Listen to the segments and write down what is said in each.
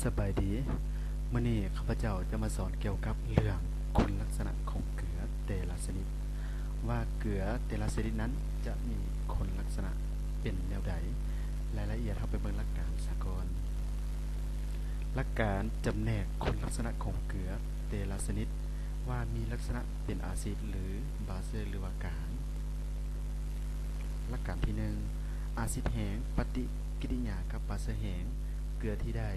ສະບາຍດີ, ມື້ນີ້ຂ້າພະເຈົ້າຈະມາສອນກ່ຽວກັບເລື່ອງຄຸນລັກສະນະຂອງເກືອແຕ່ລະຊະນິດ ວ່າເກືອແຕ່ລະຊະນິດນັ້ນຈະມີຄຸນລັກສະນະເປັນແນວໃດ. ລາຍລະອຽດເຮົາໄປເບິ່ງຫຼັກການສາກ່ອນ. ຫຼັກການຈຳແນກຄຸນລັກສະນະຂອງເກືອແຕ່ລະຊະນິດ ວ່າມີລັກສະນະເປັນອາຊິດ ຫຼື ບາເຊີ ຫຼືວ່າກາງ. ຫຼັກການທີໜຶ່ງ ອາຊິດແຮງປະຕິກິລິຍາກັບບາເຊີແຮງ, ເກືອທີ່ໄດ້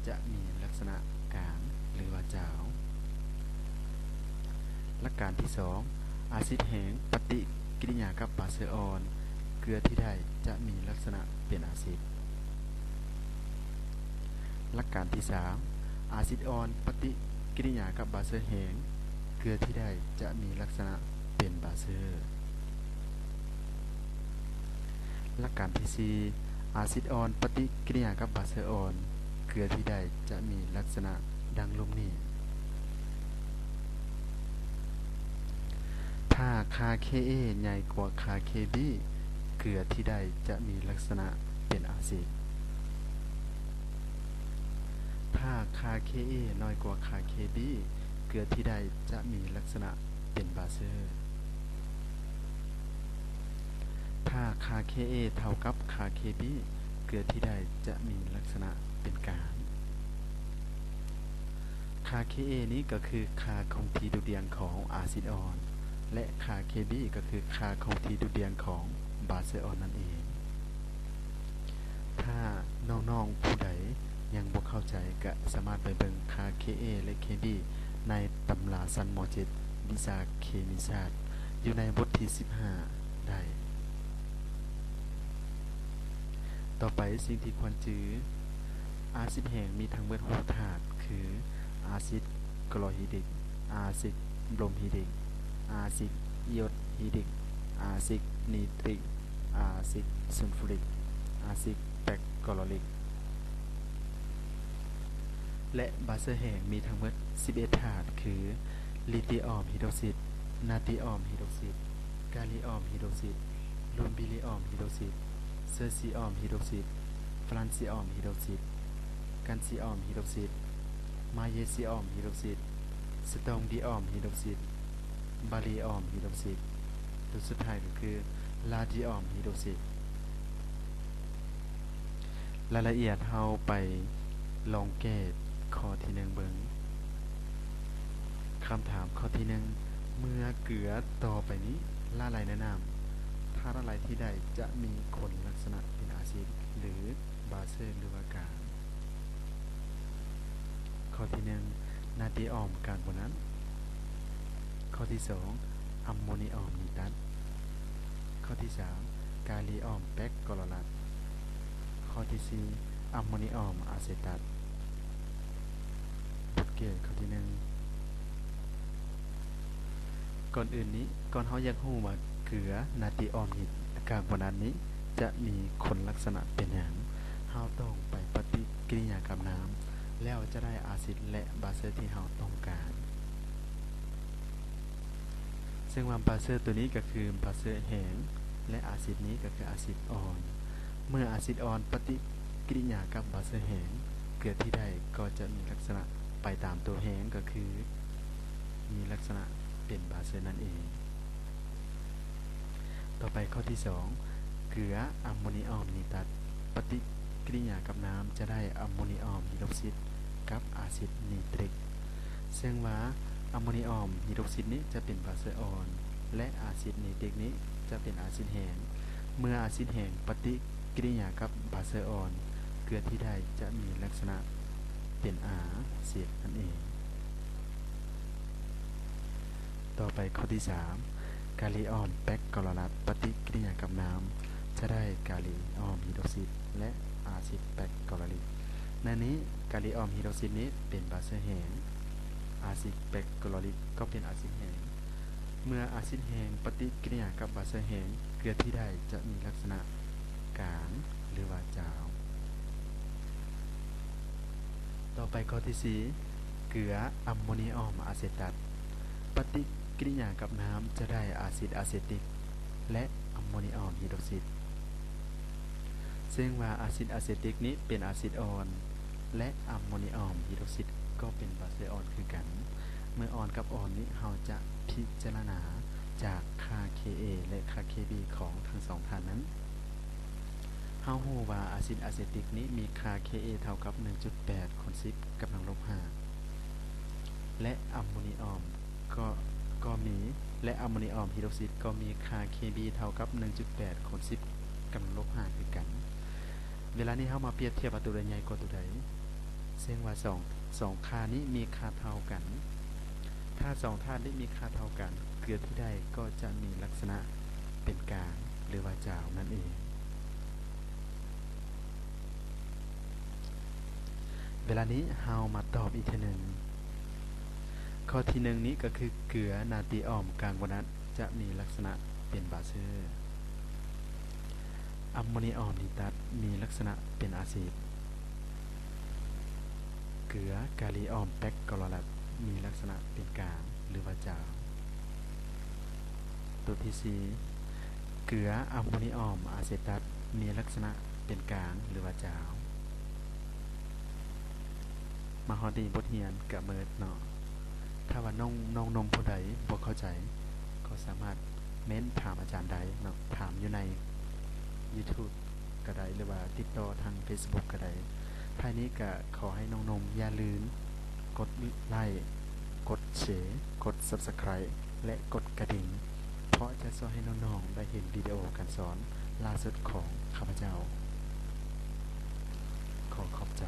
ຈະມີລັກສະນະກາງ ຫຼືວ່າຈາວ. ຫຼັກການທີສອງ ອາຊິດແຮງປະຕິກິລິຍາກັບບາເຊີອ່ອນ, ເກືອທີ່ໄດ້ຈະມີລັກສະນະເປັນອາຊິດ. ຫຼັກການທີສາມ ອາຊິດອ່ອນປະຕິກິລິຍາກັບບາເຊີແຮງ, ເກືອທີ່ໄດ້ຈະມີລັກສະນະເປັນບາເຊີ. ຫຼັກການທີສີ່ ອາຊິດອ່ອນປະຕິກິລິຍາກັບບາເຊີອ່ອນ, ເກືອທີ່ໄດ້ຈະມີລັກສະນະດັ່ງລຸ່ມນີ້. ຖ້າຄ່າ Ka ໃຫຍ່ກວ່າຄ່າ Kb ເກືອທີ່ໄດ້ຈະມີລັກສະນະເປັນອາຊິດ. ຖ້າຄ່າ Ka ນ້ອຍກວ່າຄ່າ Kb ເກືອທີ່ໄດ້ຈະມີລັກສະນະເປັນບາເຊີ. ຖ້າຄ່າ Ka ເທົ່າກັບຄ່າ Kb ເກືອທີ່ໄດ້ຈະມີລັກສະນະເປັນກາງ. ຄ່າ Ka ນີ້ກໍຄືຄ່າຄົງທີ່ດຸດດ່ຽງຂອງອາຊິດອ່ອນ ແລະ ຄ່າ Kb ກໍຄືຄ່າຄົງທີ່ດຸດດ່ຽງຂອງບາເຊີອ່ອນນັ້ນເອງ. ຖ້ານ້ອງໆຜູ້ໃດຍັງບໍ່ເຂົ້າໃຈ ກະສາມາດໄປເບິ່ງຄ່າ Ka ແລະ Kb ໃນຕຳລາຊັ້ນ ມໍເຈັດ ວິຊາເຄມີສາດ ຢູ່ໃນບົດທີສິບຫ້າໄດ້. ຕໍ່ໄປ, ສິ່ງທີ່ຄວນຈື່, ອາຊິດແຮງມີທັງໝົດຫົກທາດ ຄື ອາຊິດຄລໍຮີດຣິກ, ອາຊິດໂບຣຮີດຣິກ, ອາຊິດອີໂອດຮີດຣິກ, ອາຊິດນີຕຣິກ, ອາຊິດຊູນຟູຣິກ, ອາຊິດແປັກໂກໂລລິກ ແລະ ບາເຊີແຮງມີທັງໝົດສິບເອັດທາດ ຄື ລີຕີອອມຮີດຣອກຊິດ, ນາຕີອອມຮີດຣອກຊິດ, ກາລີອອມຮີດຣອກຊິດ, ລູບີລີອອມຮີດຣອກຊິດ, ເຊີຊີອອມຮີດຣອກຊິດ, ຟຣານຊີອອມຮີດຣອກຊິດ, ການຊີອອມຮີດຣອກຊິດ, ມາເຢຊີອອມຮີດຣອກຊິດ, ສະຕອງດີອອມຮີດຣອກຊິດ, ບາຣີອອມຮີດຣອກຊິດ, ຕົວສຸດທ້າຍກໍຄື ລາດີອອມຮີດຣອກຊິດ. ລາຍລະອຽດເຮົາໄປລອງແກ້ຂໍ້ທີໜຶ່ງເບິ່ງ. ຄຳຖາມຂໍ້ທີໜຶ່ງ, ເມື່ອເກືອຕໍ່ໄປນີ້ລະລາຍໃນນ້ຳ, ທາດລະລາຍທີ່ໄດ້ຈະມີຄຸນລັກສະນະເປັນອາຊິດ ຫຼື ບາເຊີ ຫຼືວ່າກາງ. ຂໍ້ທີໜຶ່ງ ນາຕີອອມກາໂບນາດ. ຂໍ້ທີສອງ ອຳໂມນີອອມນີຕຣັດ. ຂໍ້ທີສາມ ກາລີອອມແປກໂກໂລລາດ. ຂໍ້ທີສີ່ ອຳໂມນີອອມອາເຊຕັດ. ບົດແກ້ຂໍ້ທີໜຶ່ງ. ກ່ອນອື່ນນີ້, ກ່ອນເຮົາຢາກຮູ້ວ່າເກືອນາຕີອອມນີຕຣັດກາໂບນາດນີ້ຈະມີຄຸນລັກສະນະເປັນຫຍັງ, ເຮົາຕ້ອງໄປປະຕິກິລິຍາກັບນ້ຳ ແລ້ວຈະໄດ້ອາຊິດ ແລະ ບາເຊີທີ່ເຮົາຕ້ອງການ. ເຊິ່ງວ່າບາເຊີໂຕນີ້ກໍຄືບາເຊີແຮງ ແລະ ອາຊິດນີ້ກໍຄືອາຊິດອ່ອນ. ເມື່ອອາຊິດອ່ອນປະຕິກິລິຍາກັບບາເຊີແຮງ, ເກືອທີ່ໄດ້ກໍຈະມີລັກສະນະໄປຕາມຕົວແຮງ ກໍຄືມີລັກສະນະເປັນບາເຊີນັ້ນເອງ. ຕໍ່ໄປຂໍ້ທີສອງ ເກືອອຳໂມນີອອມນີຕຣັດ ປະຕິກິລິຍາກັບນ້ຳຈະໄດ້ອຳໂມນີອອມຮີດຣອກຊິດກັບອາຊິດນີຕຣິກ. ເຊິ່ງວ່າອຳໂມນີອອມຮີດຣອກຊິດນີ້ຈະເປັນບາເຊີອ່ອນ ແລະ ອາຊິດນີຕຣິກນີ້ຈະເປັນອາຊິດແຮງ. ເມື່ອອາຊິດແຮງປະຕິກິລິຍາກັບບາເຊີອ່ອນ, ເກືອທີ່ໄດ້ຈະມີລັກສະນະເປັນອາຊິດນັ້ນເອງ. ຕໍ່ໄປຂໍ້ທີສາມ ກາລີອອມແປກໂກໂລລາດປະຕິກິລິຍາກັບນ້ຳ ຈະໄດ້ກາລີອອມຮີດຣອກຊິດ ແລະ ອາຊິດແປກໂກໂລລິກ. ໃນນີ້ກາລີອອມຮີດຣອກຊິດນີ້ເປັນບາເຊີແຮງ, ອາຊິດແປກໂກໂລລິກກໍເປັນອາຊິດແຮງ. ເມື່ອອາຊິດແຮງປະຕິກິລິຍາກັບບາເຊີແຮງ, ເກືອທີ່ໄດ້ຈະມີລັກສະນະກາງ ຫຼືວ່າຈາວ. ຕໍ່ໄປຂໍ້ທີສີ່ ເກືອອຳໂມນີອອມອາເຊຕັດ ປະຕິກິລິຍາກັບນ້ຳຈະໄດ້ອາຊິດອາເຊຕິກ ແລະ ອຳໂມນີອອມຮີດຣອກຊິດ. ເຊິ່ງວ່າອາຊິດອາເຊຕິກນີ້ເປັນອາຊິດອ່ອນ, ແລະ ອາໂມນີອອມຮີໂດຣຊິດກໍເປັນບາເຊີອ່ອນຄືກັນ. ເມື່ອອ່ອນກັບອ່ອນນີ້ ເຮົາຈະພິຈາລະນາຈາກຄ່າ Ka ແລະ ຄ່າ Kb ຂອງທັງສອງທາດນັ້ນ. ເຮົາຮູ້ວ່າອາຊິດອາເຊຕິກນີ້ມີຄ່າ Ka ເທົ່າກັບ ໜຶ່ງຈຸດແປດ ຄູນ ສິບ ກຳລັງລົບ ຫ້າ ແລະ ອາໂມນີອອມກໍ ກໍມີ ແລະ ອາໂມນີອອມຮີໂດຣຊິດກໍມີຄ່າ Kb ເທົ່າກັບ ໜຶ່ງຈຸດແປດ ຄູນ ສິບ ກຳລັງລົບ ຫ້າ ຄືກັນ. ເວລານີ້ເຮົາມາປຽບທຽບວ່າໂຕໃດໃຫຍ່ກວ່າໂຕໃດ, ເຊິ່ງວ່າສອງ ສອງຄ່ານີ້ມີຄ່າເທົ່າກັນ. ຖ້າສອງທາດນີ້ມີຄ່າເທົ່າກັນ, ເກືອທີ່ໄດ້ກໍຈະມີລັກສະນະເປັນກາງ ຫຼືວ່າຈາວນັ້ນເອງ. ເວລານີ້ເຮົາມາຕອບອີກເທື່ອໜຶ່ງ. ຂໍ້ທີໜຶ່ງນີ້ກໍຄືເກືອນາຕີອອມກາງໂວນັດຈະມີລັກສະນະເປັນບາເຊີ. ອາໂມນີອອມນີຕັດມີລັກສະນະເປັນອາຊິດ. ເກືອກາລີອອມແປັກໂກລອຣັດມີລັກສະນະເປັນກາງ ຫຼືວ່າຈາວ. ຕົວທີສີ່ ເກືອອາໂມນີອອມອາເຊຕັດມີລັກສະນະເປັນກາງ ຫຼືວ່າຈາວ. ມາຮອດນີ້ບົດຮຽນກະເໝິດເນາະ. ຖ້າວ່ານ້ອງ ນ້ອງນົມຜູ້ໃດບໍ່ເຂົ້າໃຈ ກໍສາມາດເມັ້ນຖາມອາຈານໄດ້ເນາະ, ຖາມຢູ່ໃນ YouTube ກໍໄດ້ ຫຼືວ່າຕິດຕໍ່ທາງ Facebook ກໍໄດ້. ທ້າຍນີ້ກໍຂໍໃຫ້ນ້ອງນົມຢ່າລືມກົດໄລ້ ກົດແຊ ກົດ Subscribe ແລະ ກົດກະດິ່ງ ເພາະຈະຊ່ວຍໃຫ້ນ້ອງໆໄດ້ເຫັນວິດີໂອການສອນລ່າສຸດຂອງຂ້າພະເຈົ້າ. ຂໍຂອບໃຈ.